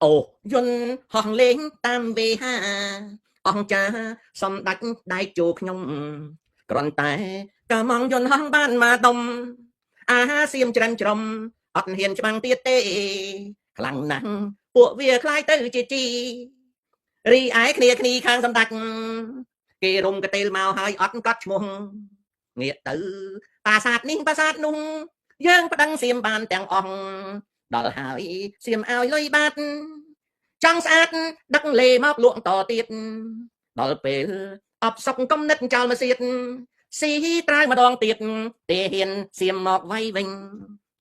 អូយន្តហោះលេងតាមវេហាអង្គចាសំដាច់ដែកចូលខ្ញុំគ្រាន់តែកាមងយន្តហោះបានមកដុំអាសៀមច្រិនច្រំអត់ហ៊ានច្បាំងទៀតទេខ្លាំងណាស់ពួកវាคล้ายទៅជាជីរីឯគ្នាគ្នាខាងសម្ដេចគេរុំកតេលមកហើយអត់កត់ឈ្មោះងាកទៅប្រាសាទនេះប្រាសាទនោះយើងប្តឹងសៀមបានទាំងអស់ដល់ហើយសៀមឲ្យលុយបាតចង់ស្អាតដឹកលេមកលក់តទៀតដល់ពេលអបសុកកំណិតចោលមកសៀតស៊ីត្រាវម្ដងទៀតទេហ៊ានសៀមមកវាយវិញ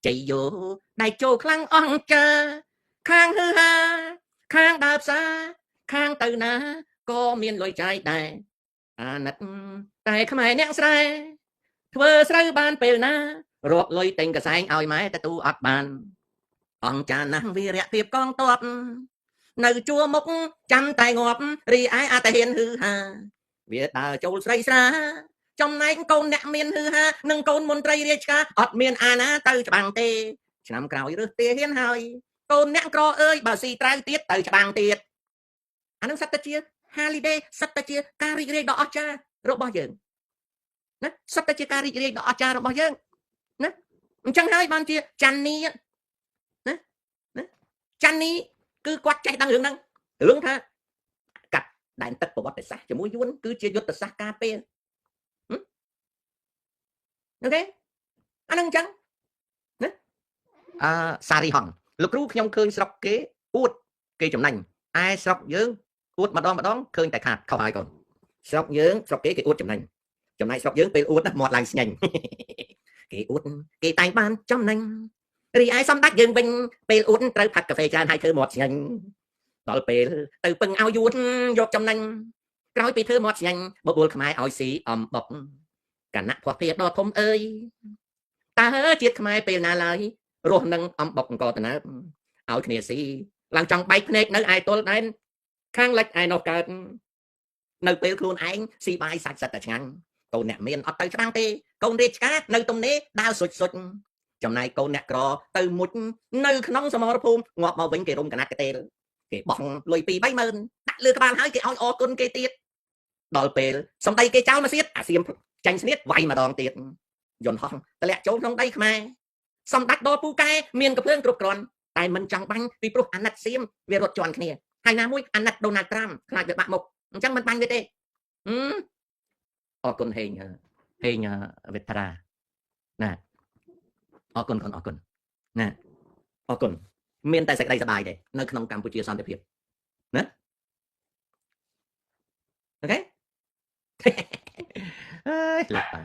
ជ័យយោដៃចូលខ្លាំងអង្គចាខាងហឺហាខាងដើរផ្សារខាងទៅណាក៏មានលុយចាយដែរអាណិតតែខ្មែរអ្នកស្រែធ្វើស្រូវបានពេលណារកលុយទិញកសែងឲ្យម៉ែទទួលអត់បានអង្គចាណាស់វីរៈភាពកងទ័ពនៅជួរមុខចាំតែងាប់រីឯអតហ៊ានហឺហាវាដើរចូលស្រីស្រាចំណែកកូនអ្នកមានហឺហានិងកូនមន្ត្រីរាជការអត់មានអាណាទៅច្បាំងទេឆ្នាំក្រោយរើសទាហ៊ានហើយកូនអ្នកក្រអើយបើស៊ីត្រាវទៀតទៅច្បាំងទៀតអានឹងសត្វតែជា holiday សត្វតែជាការរីករាយដ៏អស្ចារ្យរបស់យើងណាសត្វតែជាការរីករាយដ៏អស្ចារ្យរបស់យើងណាអញ្ចឹងហើយបានជាច័ន្ទនីណាណាច័ន្ទនីគឺគាត់ចេះដឹងរឿងហ្នឹងរឿងថាកាត់ដែនទឹកប្រវត្តិសាស្ត្រជាមួយយួនគឺជាយុទ្ធសាស្ត្រការពារអូខេអានឹងអញ្ចឹងណាអឺសារីហងលោកគ្រូខ្ញុំឃើញស្រុកគេអួតគេចំណេញឯស្រុកយើងអួតម្ដងម្ដងឃើញតែខាតខុសហើយកូនស្រុកយើងស្រុកគេគេអួតចំណេញចំណែកស្រុកយើងពេលអួតណាមាត់ឡើងស្ញែងគេអួតគេតែងបានចំណេញរីឯសំដាច់យើងវិញពេលអួតត្រូវផឹកកាហ្វេច្រើនហើយធ្វើមាត់ស្ញែងដល់ពេលទៅពឹងឲ្យយួនយកចំណេញក្រោយពីធ្វើមាត់ស្ញែងបបួលខ្មែរឲ្យស៊ីអំបុកគណៈភ័ព្វភាពដ៏ធំអើយតើជាតិខ្មែរពេលណាឡើយរស់នឹងអំបុកអង្គតណើបឲ្យគ្នាស៊ីឡើងចង់បែកភ្នែកនៅឯទល់ដែនខាងលិចឯនោះកើតនៅពេលខ្លួនឯងស៊ីបាយសាច់សិតតែឆ្ងាញ់កូនអ្នកមានអត់ទៅច្បាំងទេកូនរាជការនៅទំនេរដើរសុចសុចចំណែកកូនអ្នកក្រទៅមុជនៅក្នុងសមរភូមិងាប់មកវិញគេរុំកណាត់កតេលគេបោះលុយ2 3ម៉ឺនដាក់លើក្បាលហើយគេឲ្យអរគុណគេទៀតដល់ពេលសំដីគេចោលមកសៀតអាសៀមចាញ់ស្នៀតវាយម្ដងទៀតយន្តហោះតម្លាក់ចូលក្នុងដីខ្មែរសម្ដេចដល់ពូកែមានកំភ្លើងគ្រប់គ្រាន់តែមិនចង់បាញ់ពីព្រោះអាណិតសៀមវារត់ជន់គ្នាហើយណាមួយអាណិតដូណាល់ត្រាំខ្លាចវាបាក់មុខអញ្ចឹងមិនបាញ់វាទេអរគុណហេងហេងវិត្រាណាអរគុណអរគុណណាអរគុណមានតែសេចក្តីសប្បាយទេនៅក្នុងកម្ពុជាសន្តិភាពណាអូខេអើយលើកបាយ